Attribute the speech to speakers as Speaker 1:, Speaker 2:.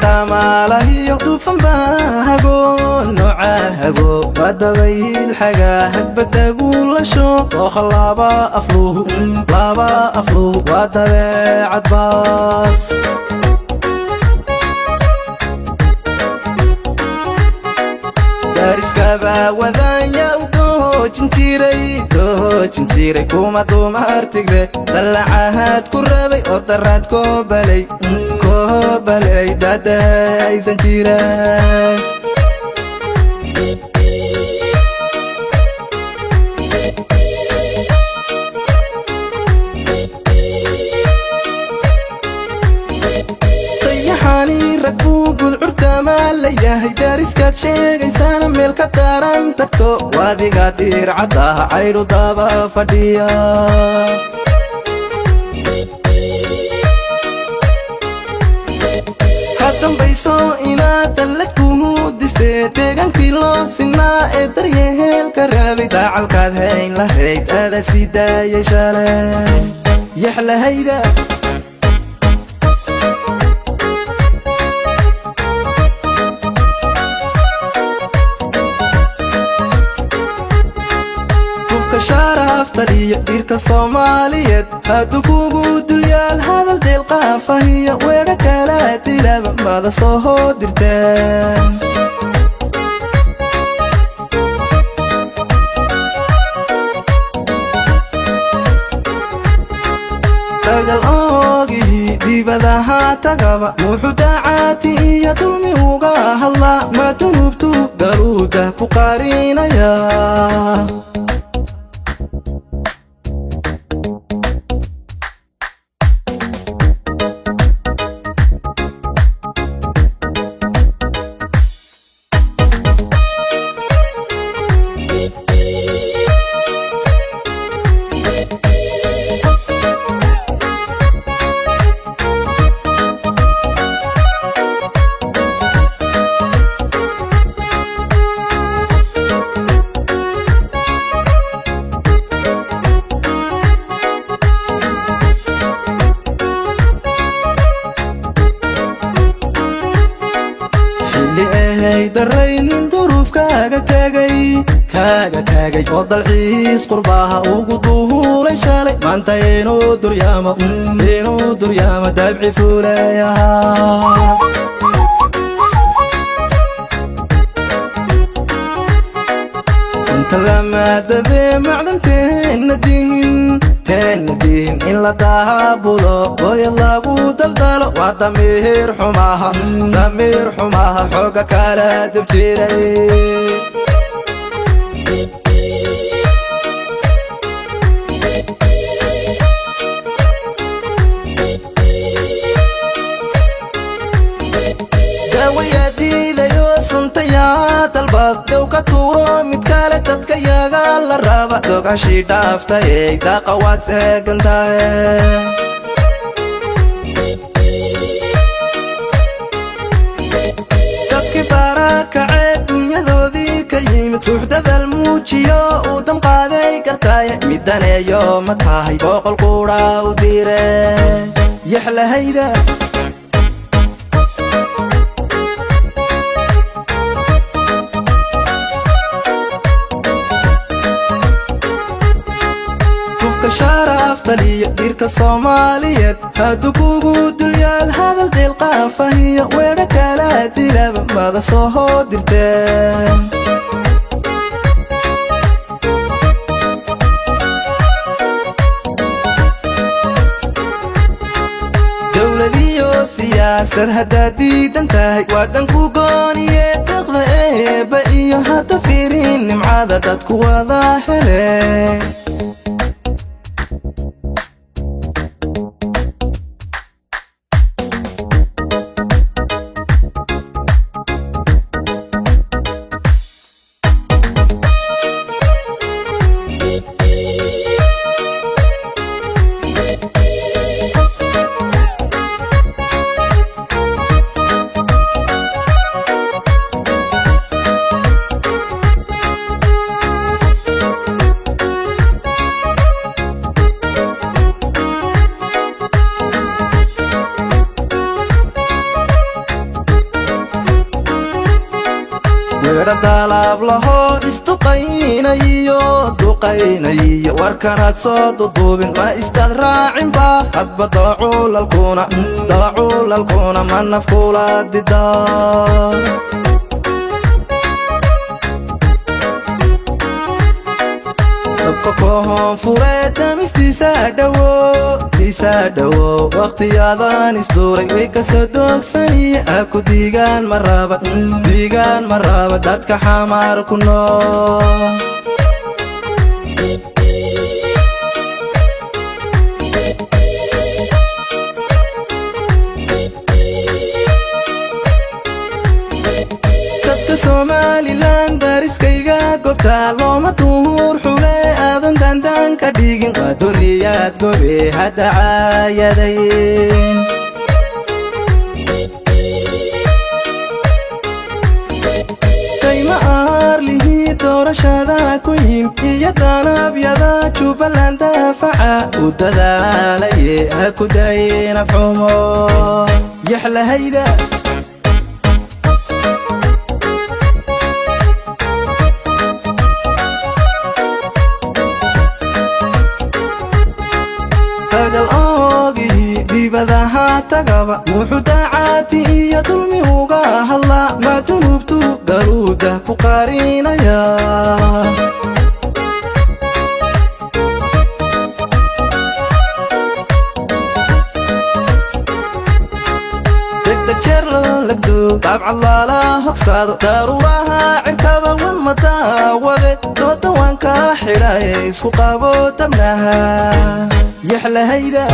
Speaker 1: Dhamaalahiyo duufanbaahago noocahago waa dabayl xagaa hagbadaguulasho dooha laba afluhu laba afluhu waa dabeecad baas. Dariskaba wadanya u doojin jiray doojin jiray kuma dumartigre dallacahaad ku rabay oo daraad koobalay koobalay dadaysan jiray. Dayaxani rag buu gudcurtamaa la yahay, dariskaad sheegaysaana meel ka daran tagto, waadiga diircaddaha caydhu daba fadhiya. Ha dambayso inaad dallad kuhu distee deegaankii loo sinaa ee daryeelka raabay, daacalkaad hayn lahayd aada sii daayay shalay yaxlahayda. Sharaftaliyo dhirka Soomaaliyeed hadduu kugu dulyaal hadal deelqaafahiyo weedho kala dilaba mada soo hoodirteen. Dagal oogihii dibadaha tagaba wuxuu dacaati iyo dulmi uga hadlaa, ma dunuubtu galuuda ku qarinaya. Xilli ahay daraynin duruuf kaaga tagay kaaga tagay oo dalxiis qurbaha ugu duhulay shalay, maanta inuu duryaamo dabci fuulayaha. Inta lamaadadee macdanteenna dihin teenna dihin in la daabulo booyad lagu daldalo waa damiir xumaha damiir xumaha xooga kala dib jiray. Daawayaa diidayo suntayaa dalbad dow ka tuuro mid kale dadka yaga la raba dogashii dhaaftayey daaqa waad seegantahe. Dadkii barakacee dunyadoodii ka yimid ruux dadaal muujiyo uu damqaaday gartaaye, midaneeyo ma tahay boqol quudha u diire yaxlahayda. Sharaftaliyo dhirka Soomaaliyeed hadduu kugu dulyaal hadal deelqaafahiyo weedho kala dilaba mada soo hoodirteen. Dowladiyo siyaasad haddaad diidan tahay waadan ku gooniye deeqda eebba iyo hadda fiirin Ducada dadku wada hele. Weedha daalaab lahoo isduqaynayiyo duqaynayiyo, warkanaad soo duduubin ma istaad raacinba. Hadba daacuulalkuna daacuulalkuna ma nafkula dida. Dabka koonfure damistiisa dhowo tiisa dhowo, waqtiyadan isduuray way kasoo doogsani. Aku diigaan ma raba, diigaan ma raba dadka Xamaar ku nool. Dadka Somalilan dariskayga gobta looma duhur xule, aadan daandaan ka dhigin. Waa duriyaad gobe hadda caayadayn. Kayma aarlihii doorashada ku yim iyo danabyada Jubbaland daafaca u dadaalaye, ha ku dayin afxumo yaxlahayda. Tagal oogihii dibadaha tagaba wuxuu daacaati iyo dulmi uga hadlaa, ma dunuubtu garuuda ku qarinaya. Degdeg jeer loo lagdo daabcad lala hogsaado, daruuraha cirkaba wan madaawade. Dooda waan ka xidhaye, isku qabo dabnaha yaxlahayda.